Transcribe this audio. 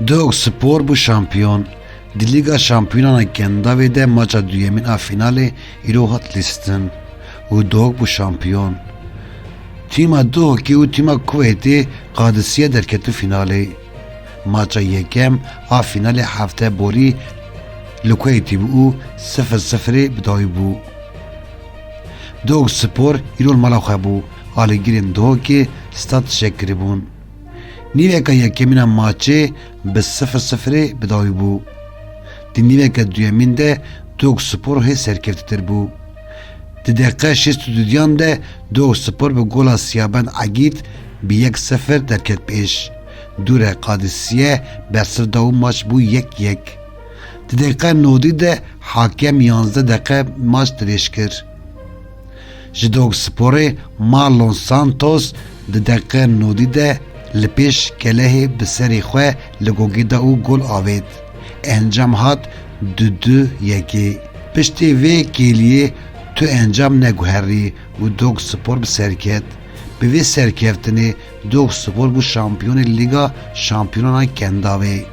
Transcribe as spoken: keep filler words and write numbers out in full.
Duhok Spor bû şampiyon. Di Lîga Şampiyonan a Kendavê de maça duyemîn a fînalê îro hat lîstin û Duhok bû şampiyon. Tîma Duhokê û tîma Kuweytê Qadisiye derketin fînalê. Maça yekem a fînalê hefte borî li Kuweytê bû û sifir sifirê bi dawî bû. Duhok Spor îro li mala xwe bû. Alîgirên Duhokê stad çêkiribûn. Nîveka yekemîn a maçê bi sifir sifirê bi dawî bû. Di nîveka duyemîn de Duhok Spor hê serkeftetir bû. Di deqe şêst û duduyan de Duhok Spor bi gola Siyabend Egîd bi yek sifir derket pêş. Dûre Qadisiye bersiv da û maç bû yek yek. Di deqe nodî de hakem yanzdeh deqe maç dirêj kir. Ji Duhok Sporê Marlon Santos di deqe nodî de li pêş kelehê bi serê xwe li gogê da û gol avêt. Encam hat du du yekê. Piştî vê kêliyê tu encam neguherî û Duhok Spor bi ser ket. Bi vê serkeftinê Duhok Spor bû şampiyonê Lîga Şampiyonan a Kendavê.